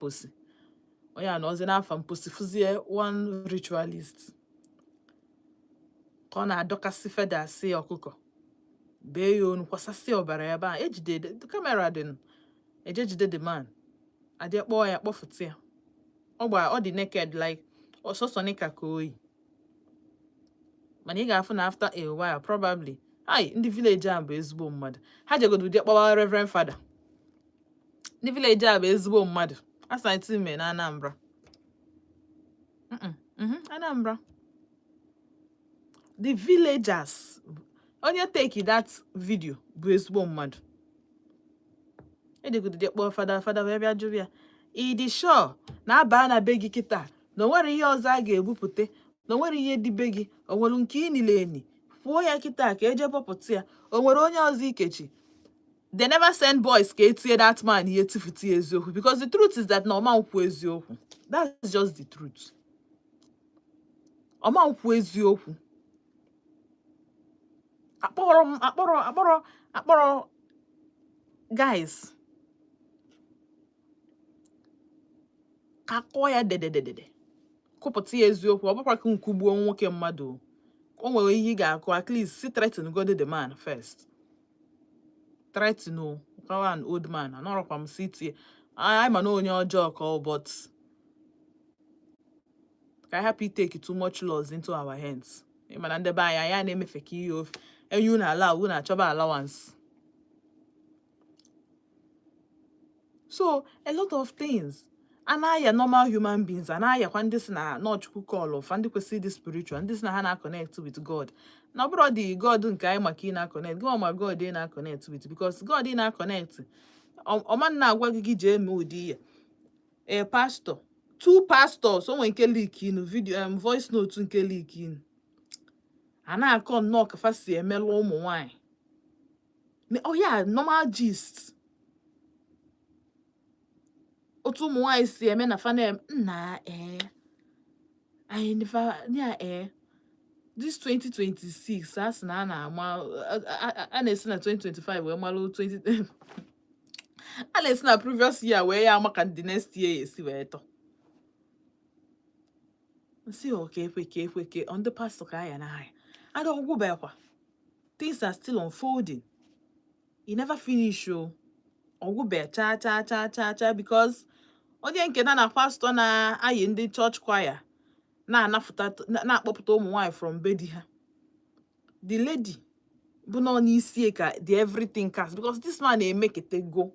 Mposi onye a nọzi n'afa mposi, fụzie one ritualist ka ọ na-adọkasị feathers ọkụkọ, bee ya onu, kwasasị ọbara ebe a. Ejide camera dị, eje jide the man, aje kpọọ ya, kpọfụta ya. Ọ gba, ọ dị naked, like ọsọsọ nika ka oyi. Mana ị ga-afụ na after a while, probably, ai, ndị village a bụ ezigbo mmadụ. Ha jegodo ụdị kpọwa reverend father. Ndị village a bụ ezigbo mmadụ. Asaiti me na Anambra. Anambra, the villagers, onye take that video bụ ezigbo mmadụ. Ejegodo je kpọọ fada. Fada wee bịa jụrụ ya, "Ị dị sure na aba na be gị kịta na o nwere ihe ọzọ a ga-ebupụta, na o nwere ihe dị be gị? O nwere nke ị nile eni? Kwuo ya kịta ka eje bọpụta ya. O nwere onye ọzọ ikechi?" They never send boys ka etinye that man ihe, tifuti ya eziokwu, because the truth is that na ọma nkwu eziokwu. That's just the truth. Ọma nkwu eziokwu. Akpọrọ m, akpọrọ guys ka kụọ ya dedededede, kwupụta ya eziokwu. Ọ bụkwa ka nkwugbuo nwoke mmadụ o. O nwere ihe ị ga-akụ, at least si threaten go the man first, threaten o kwawa an old man. Anọrọkwa m si tie anyị, ma na onye ọjọọ ka ọ, but ka anyị hapụ take too much laws into our hands. Mana ndị be anyị, anyị na-emefe ka ihe ofe enyi unu ala unu achọba allowance. So a lot of things a na-aya normal human beings, a na-ayakwa ndị si na n'Ọchukwu call fa, ndị kwesịrị ịdị spiritual, ndị si na ha na-connect with God. Na ọ bụrụ dị God nke anyị maka ị na-connect gị ma God ị na-connect with, because God ị na-connect, ọma na-agwa gị gị jee mee ụdị ihe a pastor, two pastors o nwere nke leak inu video, voice note nke leak inu, a na-akọ nnọọ ka fa si emelụ ụmụ nwanyị. Oh yeah, normal gist, otu ụmụ nwanyị si eme na fa na nna ee anyị never ya ee. This 2026, a sị na a na-ama a na-esi na 2025 wee malụ 20, a na-esi na previous year wee ya ama ka the next year esi wee tọ nsị. Oke ekwe ka ekwe ke on the pastor ka aya na aya ada ọgwụbekwa. Things are still unfolding. E never finish o. Ọgwụbe cha cha cha cha cha, because onye nke na pastor na-ayị ndị church choir na-anafụta, na-akpọpụta ụmụ nwaanyị from be di ha, the lady bụ nọ n'isi ka the everything cast, because this man na-emeketego.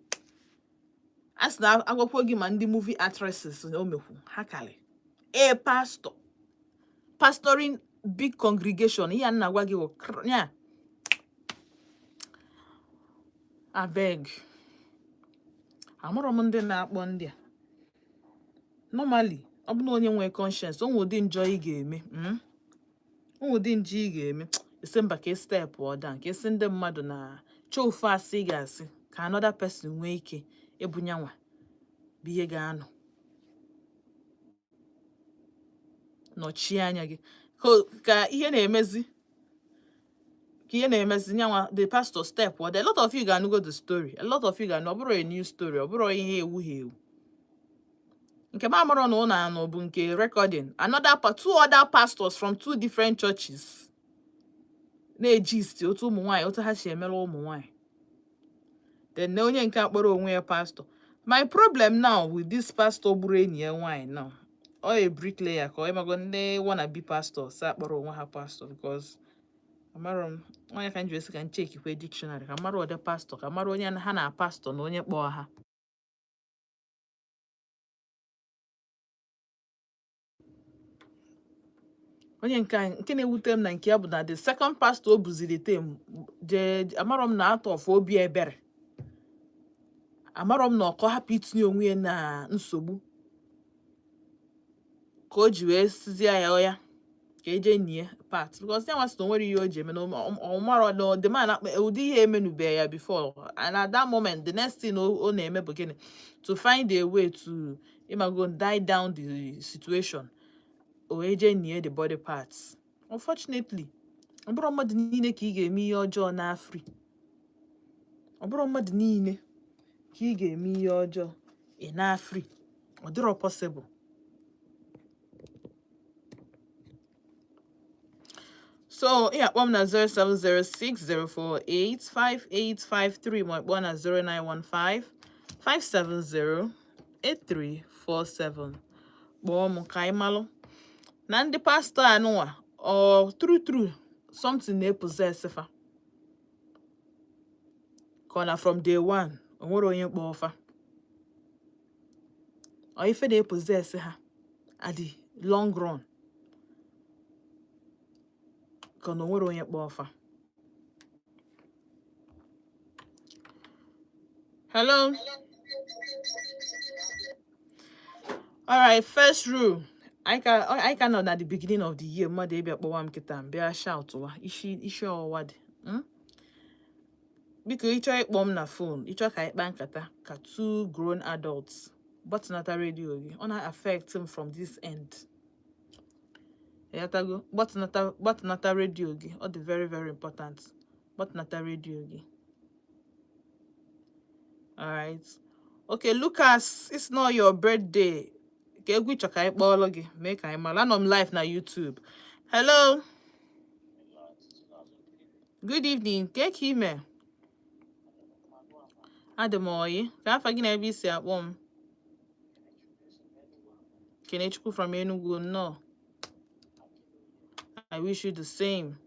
A sị na agwakwuo gị ma ndị movie actresses o mekwu ha karị a pastor pastoring big congregation. Ihe a m na-agwa gị bụ ya. Abeg, amụrụ m ndị na-akpọ ndị a. Normally, ọ bụ na onye nwee conscience, o nwee ụdị njọ ị ga-eme, O nwee ụdị njọ ị ga-eme, esi mba ka ị step ọ down, ka esi ndị mmadụ na chọọ ofu asị ị ga-asị ka another person nwee ike ịbụ nyanwa bụ ihe ga-anọ nọchie anya gị, ka ihe na-emezi, ka ihe na-emezi nyanwa the pastor step ọ. A lot of you ga-anụgo the story. A lot of you ga-anụ. Ọ bụrụ a new story, ọ bụrụ ihe ewughị ewu. Nke m amarọ na ụnụ anụ bụ nke recording another two other pastors from two different churches na-egist otu ụmụ nwaanyị, otu ha si emere ụmụ nwaanyị. Then na onye nke akpọrọ onwe ya pastor. My problem now with this pastor gburu enyi ya nwaanyị now, ọ a bricklayer, ka ọ ịmago ndị wannabe pastors akpọrọ onwe ha pastor, because amarọ m onye ka m ji esi ka m checkikwe dictionary ka mara ụdị pastor, ka mara onye ha na pastor na onye kpọọ ha. Onye nke a, nke na-ewute m na nke ya bụ na the second pastor o buziri tem jee, amarọ m na out of obi ebere, amarọ m na ọkọ hapụ itinye onwe ya na nsogbu, ka o ji wee sizie ya ọya ka eje nie part, because ya nwa sị na o nwere ihe o ji eme na ọ marọ na the man akpa ụdị ihe emenube ya before. And at that moment, the next thing ọ na-eme bụ gịnị? To find a way to, ịmago, die down the situation. O wee jee nie the body parts. Unfortunately, ọ bụrụ mmadụ niile ka ị ga-eme ihe ọjọọ na free. Ọ bụrụ mmadụ niile ka ị ga-eme ihe ọjọọ ị na free. Ọ dịrọ possible. So ị akpọ m na 07060485853 ma kpọọ na 09155708347. Kpọọ m ka anyị malụ na ndị pastọ anụnwa, ọ true true something na-epossess fa, ka ọ na from day one o nwere onye kpọọ fa, ọ ife na-epossess ha at the long run, ka ọ na o nwere onye kpọọ fa. Hello. All right, first rule. I can nọ na the beginning of the year, mmadụ ịbịa kpọwa m kịta m bịa shout wa isi isi ọwụwa dị. Biko, ị chọọ ịkpọ m na phone, ị chọọ ka anyị kpaa nkata ka two grown adults, gbatụnata redio gị, ọ na-affect m from this end. Ịghọtago? Gbatụnata, gbatụnata redio gị, ọ dị very very important. Gbatụnata redio gị. Alright. Okay, Lucas, it's not your birthday. Ka egwu ị chọ ka anyị kpọọlụ gị, mee ka anyị mara. Anọ m live na YouTube. Hello. Good evening. Ke ka ime? Adị m oyi. Ka afa gị na ebe i si akpọ m? Kenechukwu from Enugu, nnọọ. I wish you the same.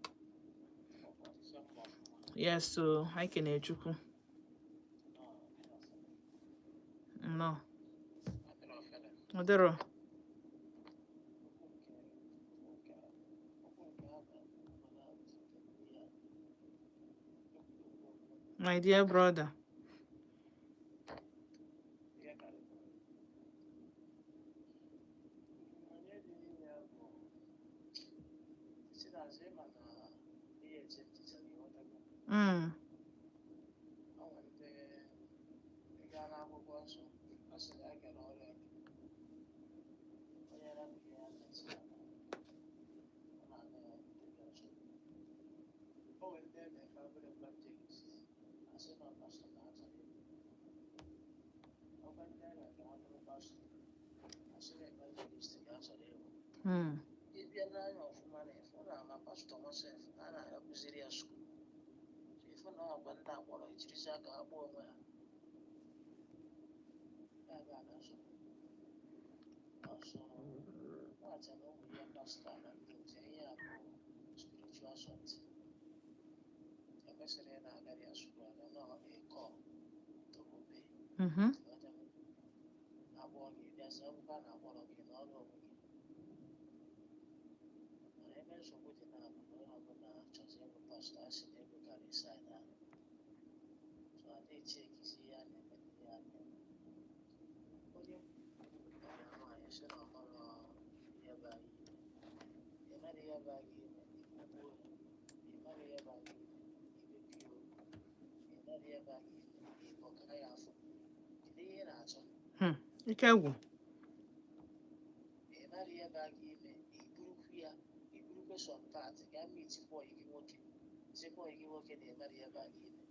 Yes, so hi Kenechukwu. Nnọọ. Ọ dịrọ. My dear brother. Ịbịa n'anya ọfụma na ịfụ na ama pastọ Mosef na a na-akụziri ya school, ịfụ na ọkwa ndị akpọrọ ejirizi aka ha kpọọ onwe ha ya bụ ana nsogbu ọzọ nwata na ụmụ ya pastọ na ndị otu ya. Ihe a bụ spiritual something ekwesịrị ị na-agara ya school aga nọ a call to obey. Agbọọ gị bịazi ọbụkwa na akpọrọ gị n'ọrụ onwe gị, mana ebe nsogbu dị na bụ na onye ọbụla chọzi ịbụ pastọ, a sị na ego karịa side ahụ, so a na-echekizi ihe a na-eme na ihe a na-eme. Onye ọbịa nwaanyị sị na ọ marọ ihe bụ agha ime, ị mara ihe bụ agha ime, ikwugbuo ya. Ị mara ihe bụ agha ime, imebi ya okwu. Ị mara ihe bụ agha ime, ịbọka ya afọ. Kedu ihe ị na-achọ? Ike gwụ. Ị mara ihe bụ agha ime, iburukwu ya, iburukwe some part gaa meetikwa ọyị gị nwoke, sịkwa ọyị gị nwoke na ị mara ihe bụ agha ime.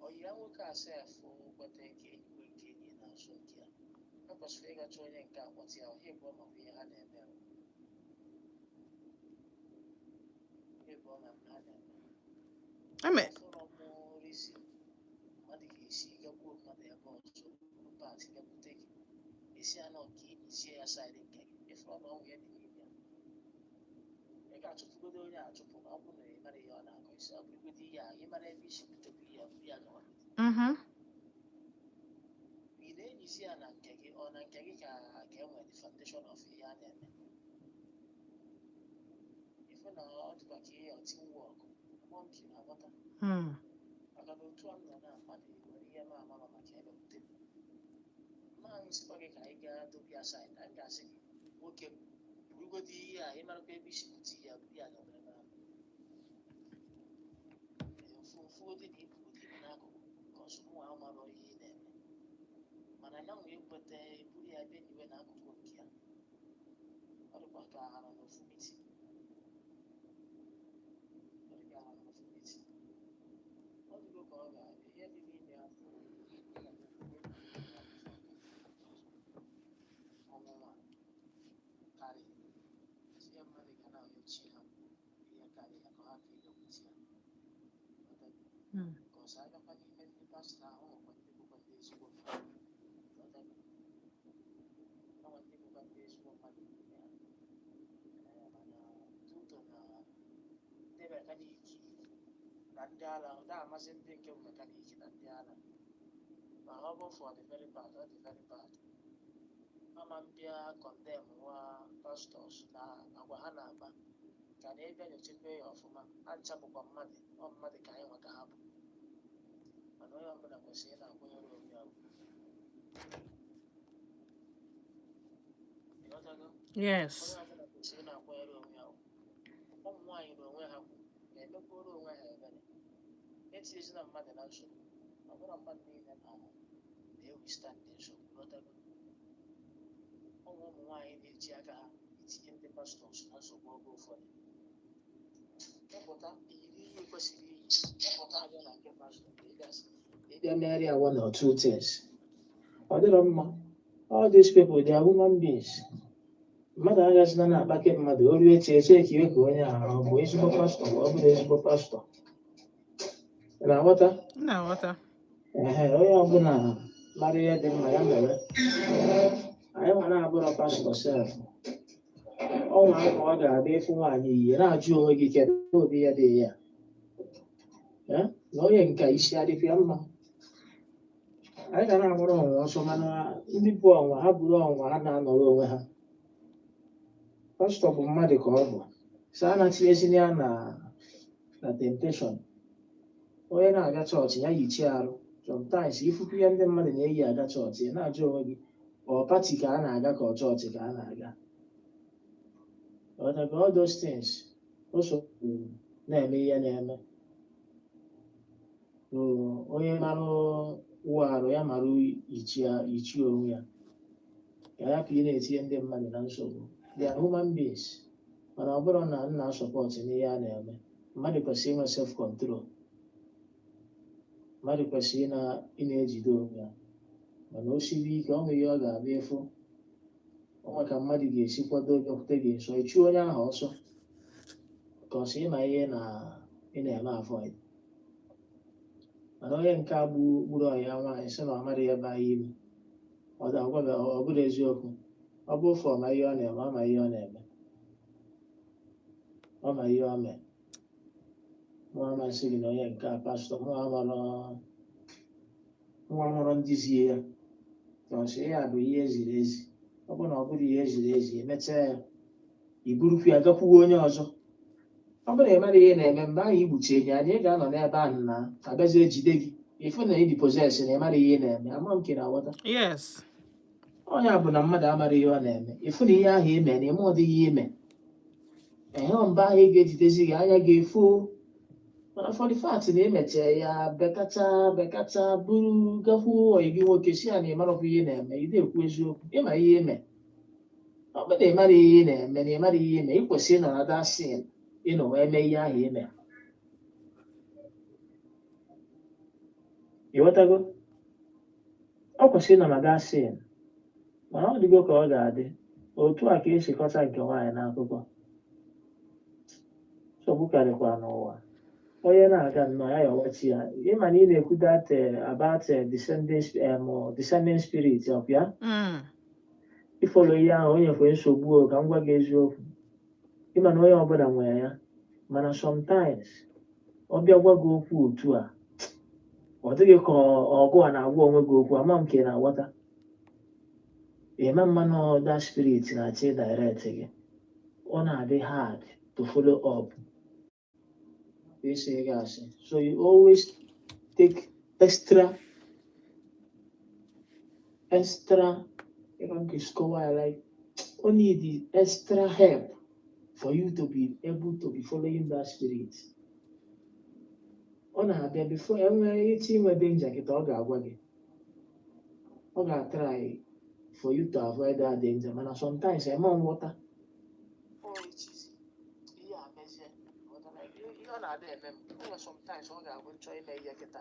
Ọyị ya nwoke a sef kweta nke enyi nwe nke enyi na-azụ nke ya, ha kwesịrị ịgacha onye nke a kpọta ya, ha ebuo maka ihe ha na-eme o. Ha ebuo maka ha na-eme. Eme. Afụrọ m reason mmadụ ga-esi gagbuo mmadụ ebe ọzọ, buru part bịakwute gị, esi ya nọ ka inyizie ya side nke gị. Ịfụrụ na ọnwụ ya dị n'ime ya, ị ga-achụpụgodo onye a achụpụ ma ọ bụrụ na ị mara ihe ọ na-akọ isi ọ bụrụgodo ihe a ị mara ebe isi butokwa ihe a buru ya gawa. Ị na-enyizi ya na nke gị, ọ na nke gị ka ka e nwere the foundation of ihe a na-eme. Ịfụ na ọ dịkwa ka ihe team work amụọ m ka ị na-aghọta. Maka na otu a m nọ na mmadụ nwere ihe m amara maka ebe bute m ma nsịkwa gị ka anyị gaa dobe ya side, anyị ga-asị gị nwoke m burugodi ihe a, ị marakwa ebe isi bute ihe a, buru ya gawa ebe ahụ. Mfụgodi na ibugodi ibu n'akụkụ ka ọsụmụ amarọ ihe ị na-eme, mana ya nwee kweta eburu ya bịa nyiwe n'akụkụ nke ya, ọ dịkwa ka ha nọ n'ofu meeting, ọ dịka ha nọ n'ofu meeting. Ọ dịgo ka ọ ga-adị ihe dị n'ime ya bụ chi ha ihe karịa ya ka ha ka ịbịakwute ya. Because abịakwa n'ime ndị pastọ ahụ, nwekwa ndị bụkwa ndị ezigbo mmadụ. Ghọtago? O nwere ndị bụkwa ndị ezigbo mmadụ n'ime ha. Ee, mana due to na ndị mechanic na ndị ala, ọ na-amasị ndị nke bụ mechanic na ndị ala, ma ọ bụ for the very bad, ọ dị very bad. Ama m bịa condemn nwa pastors na agwa ha na-akpa, ka na ịbịa nyochekwa ya ọfụma. Ha ncha bụkwa mmadụ, ọ mmadụ ka anyị nwa ka ha bụ, mana onye ọbụla kwesịrị ị na-akwanyere onwe ya ugwu. Ịghọtago? Yes. Onye ọbụla kwesịrị ị na-akwanyere onwe ya ugwu. Ụmụ nwaanyị na onwe ha kwu na-emekwuru onwe ha ebere, etinyezina mmadụ na nsogbu. Ọ bụrụ mmadụ niile na na-ewithstand nsogbu. Ghọtago? Ụmụ nwaanyị na-eji aka ha etinye ndị pastors na nsogbu. Oge ụfọdụ ịpụta iyiri ihe kwesịrị iyi, ịpụta abịa na nke pastọ ka ị bịa megharịa one or two things, ọ dịrọ mma. All these people, they are human beings. Mmadụ aghazina na-akpake mmadụ o ruo echi eche ka iwe ka onye a ọ bụ ezigbo pastọ ma ọ bụrụ ezigbo pastọ. Ị na-aghọta? M na-aghọta. Ehe, onye ọbụla mara ihe dị mma ya mere. Anyị nwa na-abụrọ pastọ sef, ọnwa ahụ ọ ga-abịa ịfụ nwaanyị iyi, na-ajụ onwe gị kedu ụdị ya dị ya. Eh? Na onye nka isi adịkwa ya mma. Anyị ga na-agbara ọnwa ọsọ, mana ndị bụ ọnwa ha buru ọnwa ha na-anọrọ onwe ha. Pastọ bụ mmadụ ka ọ bụ, so a na-atinyezina ya na temptation. Onye na-aga chọọchị ya yichie arụ. Sometimes ifukwu ya ndị mmadụ na-eyi aga chọọchị, ị na-ajụ onwe gị, ọ party ka a na-aga ka ọ chọọchị ka a na-aga? Ghọtago? All those things o so na-eme ihe na-eme. So, onye mara wụ arụ ya mara ichie onwe ya, ka ya ka ị na-etinye ndị mmadụ na nsogbu. They are human beings. Mana ọ bụrụ na m na-asupport n'ihe a na-eme, mmadụ kwesịrị inwe self control, mmadụ kwesịrị ị na-ejide onwe ya. Mana o siri ike, ọ nwere ihe ọ ga-abịa ịfụ onwe ka mmadụ ga-esi kwado bịakwute gị nso, ịchụ onye ahụ ọsọ, ka ọ sị ịma ihe na ị na-eme avoid. Mana onye nke a gburu ọyị ya nwaanyị sị na ọ mara ihe baa ya ime, ọ da agwabe, ọ bụrụ eziokwu, ọ bụ fọ ma ihe ọ na-eme, ọ ma ihe ọ na-eme, ọ ma ihe ọ mee. Mụ amasị gị na onye nke a pastọ, mụ amarọ ndị zie ya, ka ọ sị ya bụ ihe ziri ezi. Ọ bụrụ na ọ bụrụ ihe ziri ezi, emechaa ya, i burukwu ya gakwuwe onye ọzọ. Ọ bụrụ na ị mara ihe na-eme mgbe ahụ, igbuchi enyi anya, ị ga-anọ n'ebe ahụ na abịazi ejide gị, ịfụ na ị dị possess, na ị mara ihe na-eme. Ama m ka ị na-aghọta. Yes. Onye bụ na mmadụ amara ihe ọ na-eme, ịfụ na ihe ahụ ime na ime, ọ dịghị ihe ime ehe mgbe ahụ ị ga-ejidezi gị anya ga-efu. Mana for the fact na emecha ya, bekacha bekacha, buru gakwuo ọyị gị nwoke, si ya na ị marakwa ihe na-eme, ị na-ekwu eziokwu, ịma ihe ime. Ọ bụrụ na ị mara ihe ị na-eme, na ị mara ihe ime, ị kwesịrị ịnọ na that sin ịnọ wee mee ihe ahụ ime. Ịghọtago? Ọ kwesịrị ịnọ na that sin, mana ọ dịgo ka ọ ga-adị otu a ka esi kọta nke nwaanyị n'akụkọ. Nsogbu karịkwa n'ụwa. Onye na-aga nnọọ ya yọwachi ya. Ịma na ị na-ekwu that about discerning spirit of ya. Ifollow ihe ahụ, onye kwe nsogbu o, ka m gwa gị eziokwu. Ịma na onye ọbụla nwere ya, mana sometimes ọ bịa gwa gị okwu otu a, ọ dịghị ka ọgụ a na-agwa onwe gị okwu. Ama m ka ị na-aghọta. Ịma mma na that spirit na-achị direct gị, ọ na-adị hard to follow up. Isi gị asị, so you always take extra ịga nke score ya, like o need the extra help for you to be able to be following that spirit. Ọ na-abịa before enwee iche inwe danger kịta, ọ ga-agwa gị, ọ ga-try for you to avoid that danger. Mana sometimes eme nghọta ihe a mezie, ihe ọ na-adị eme m, o nwere sometimes ọ ga-abụ nchọ ime ihe kịta.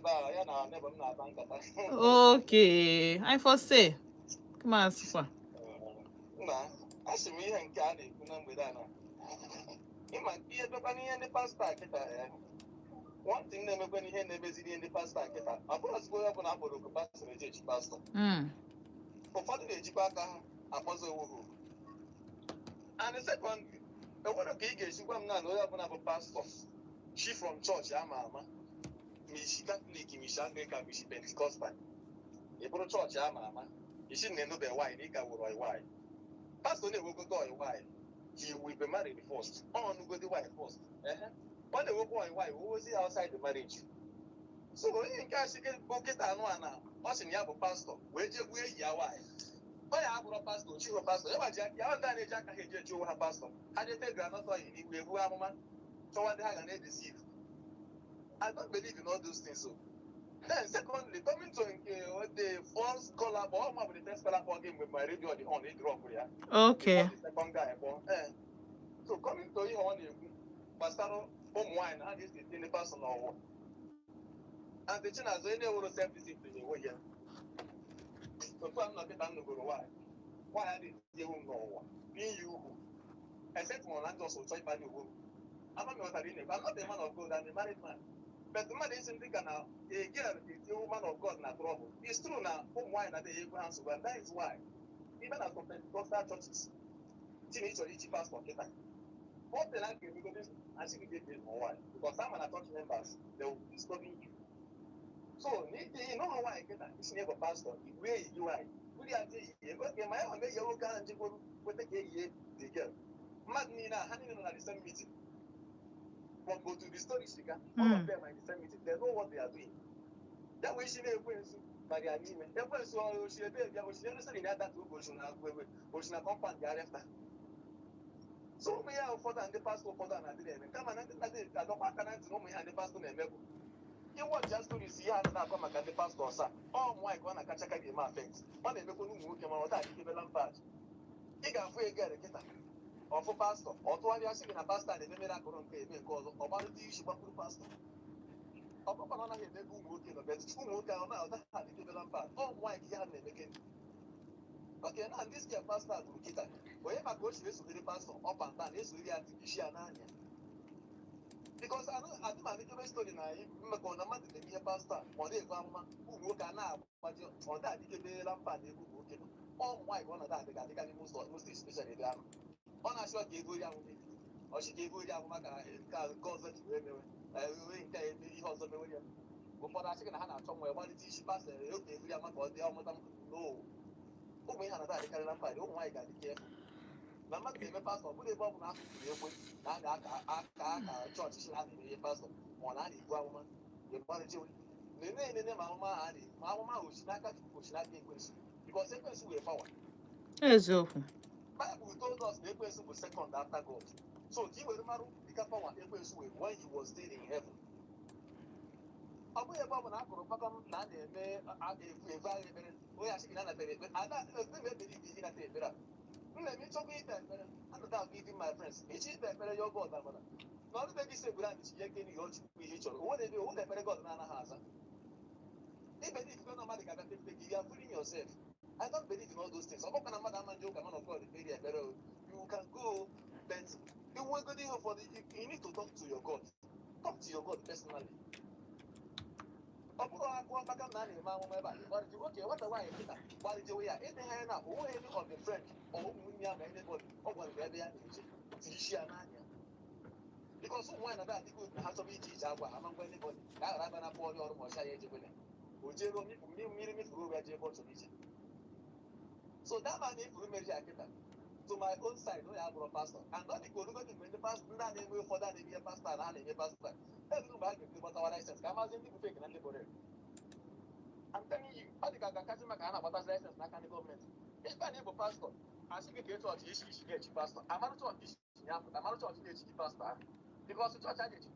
Ebe a ya na neighbor m na-akpa nkata. Okay, I for say come asịkwa. Nna, asị m ihe nke a na-ekwu na mgbede a na ịma ihe bịakwa n'ihe ndị pastọ a kịta ya. One thing na-emekwa n'ihe na-emeziri ihe ndị pastọ a kịta, ọ bụrụ ozugbo onye ọbụla akpọrọ oku pastọ na-eji echi pastọ. Ụfọdụ na-ejikwa aka ha akpọzi onwe ha oku. And secondly, enwere ka ị ga-esi gwa m na onye ọbụla bụ pastọ chi from chọọchị ama ama, ma isi Katọlik, ma isi Anglican, ma isi Pentecostal, ị bụrụ chọọchị ama ama, isi na enube nwaanyị na ị ka wụrụ ọyị nwaanyị. Pastọ na-enwegogo ọyị nwaanyị, he will be married first. Ọ nugodi nwaanyị first. Ehe, ọ na-enwekwa ọyị nwaanyị ozi outside the marriage. So onye nke a sị bụ kịta anụ a na ọ sị na ya bụ pastọ wee jee gbuo enyi ya nwaanyị, ọ ya abụrụ pastọ, ochighị pastọ ya gbaji ya. Ndị a na-eji aka ha eji echi onwe ha pastọ, ha jete groundnut oil n'iwu ebu amụma chọwa ndị ha ga na-edeceive. I don't believe in all those things. So then secondly, coming to nke the first caller, but ọ ma bụ the first caller kpọ gị mgbe my radio dị on, ị drop ya. Before the second guy kpọọ. Eh. So coming to ihe ọ na-ekwu gbasara ụmụ nwaanyị na ha na-esi etinye pastọ n'ọnwụ. And Chinazụ, onye na-ewero self discipline enweghị ya. Otu a m nọ kịta, m nụgoro nwaanyị. Nwaanyị adịghị etinyewu m n'ụwa n'iyi ugwu. Except ma ọ na ndị ọsọ chọọ ịkpali onwe m. Ama m ghọtara ị na-ekwu. I'm not a man of God, I'm a married man. But mmadụ isi ndị ka na a girl ga-etinye woman of God na trouble. It's true na ụmụ nwaanyị na-adịghị egwu ha nsogbu, and that is why even as some Pentecostal churches, chi na ị chọrọ ichi pastor kịta. One thing I can do is asị gị jee nụọ nwaanyị, because ama na church members, they will be disturbing you. So n'ite ịnụrụ nwaanyị kịta, isi na ịbụ pastor, igwe eyi gị nwaanyị buru ya jee yie oge ma ya ma mee ya nwoke ahụ njikwaru kweta ka eyie the girl. Mmadụ niile a ha niile nọ na the same meeting. From go to the story shiga, all of them are in the same meeting. They know what they are doing. Ya wee isi na-ekwensu bara ya n'ime. Ekwensu ọ osi ebe bịa osi ebe sịrị na ya data oge osi na ebe osi na compound ya refta. So ụmụ ya ụfọdụ a ndị pastọ ụfọdụ a na-adị na-eme, kama na ndị na-adị adọkwa aka na ntị na ụmụ ya ndị pastọ na-eme bụ ịwọcha stories ihe a na-akọ maka ndị pastọ ọsa ọ ụmụ nwaanyị ka ọ na-akacha ka ga-eme affect. Ọ na-emekwa n'ụmụ nwoke, mana ọ da adịkebela mpat. Ị ga-afụ ego kịta ọfụ pastọ, ọ tụgharịa sị gị na pastọ a na-eme mere akụrụ nke eme nke ọzọ, ọ gbarụta isi gbakwuru pastọ. Ọ bụkwa na ọ naghị emebe ụmụ nwoke nọ, but ụmụ nwoke ahụ na ọ naghị adịkebela mpat. Ọ ụmụ nwaanyị ka ihe ha na-emeke. Okay, na this girl pastọ a gụrụ kịta, onye maka o si esoghere pastọ up and down, esoghere ya isi ya n'anya, because adị m anụkebe story na mmekọ na mmadụ na-eme ihe pastọ a, ma ọ na-ebu amụma, ụmụ nwoke a na-agbaji, ọ da-adịkebela mpa na egwu ụmụ nwoke nọ. Ọ ụmụ nwaanyị ka ọ na-ada adịga adịkarị most, most especially ebe ahụ ọ na-achọ ka ego ori amụma ebido ọchị, ka ego ori amụma ka nke ọzọ ji wee mewe wee nke a eme ihe ọzọ mewe ya. Ụfọdụ asị gị na ha na-achọ nwa ya gbalite isi pastọ ya oge eburi ama ka ọ dị ọmụta. No, ụmụ ihe na-ada adịkarị na mkpa dị ụmụ nwaanyị ga-adị careful na mmadụ na-eme pastọ. Ọ bụrụ ebe ọ bụ na akụkụrụ ekwe na a ga-aka aka aka chọọchị si na a na-eme ihe pastọ, ma ọ na a na-ebu amụma, ịgbarịjewe na-ene enene ma amụma ahụ a na-ebu, ma amụma ahụ osi n'aka Chukwu, osi n'aka ekwensu, because ekwensu wee power. Eziokwu. Bible told us na ekwensu bụ second after God. So ka ị were marụ dịka power ekwensu were when he was still in heaven. Ọ bụghị ebe ọ bụ na akụrụ kpakọm na a na-eme a ga-ebu ebu agha ekpere, onye asị gị na anatara ekpere ada ekpe m ekpere ibe ihe nata ekpere a nna m ịchọkwa ikpe ekpere anata agwa even my friends ịchọ ikpe ekpere ya oge ọdabara na ọdụ gị si egburu anyị chinye eke n'ihe ọchukwu ihe ị chọrọ onwe na ebe onwe na ekpere God na-anaghị aza. I believe na mmadụ ga-abịa kpekpe gị, you are fooling yourself. I don't believe in all those things. Ọ bụkwa na mmadụ ama ndị ụka man of God kpere ekpere o. You can go, but iwegodi ihe ụfọdụ, you need to talk to your God, talk to your God personally. Ọ bụrụ akụọ maka na a na-eme amụma ebe a gbarịje oke nwata nwaanyị kịta gbarịjewe ya ịdị ha na onweghị any of the friend or ụmụnne ya ma anybody ọ gwara ya ebe ya na-eje tiri isi ya n'anya, because ụmụ nwaanyị na-ada adịghị obi na ha chọrọ ije ije agwa ama ngwa anybody ka a ghara aba na pụọ ọrụ ma ọcha ya ejekwele o jeruo mmiri mmiri mifuru oge ya jee ebe ọ chọrọ ije. So that man ifuru mmeri ya kịta, to my own side, onye abụrụ pastọ and ọ dị ka olugodi mgbe ndị pastọ ndị a na-eme ụfọdụ a na-eme ihe pastọ na ha na-eme pastọ eruru mgbe ha ga-ebido gbatawa license ka amazi ndị bụ fake na ndị bụ real. I'm telling you, ọ dị ka ga-akasị maka a na-agbatazi license n'aka ndị gọọmenti. Ebe a na-ebu pastọ asị gị ka chọọchị isi isi na-echi pastọ, amarụ chọọchị isi ya apụta, amarụ chọọchị na-echi gị pastọ ahụ, because chọọchị a ga-echi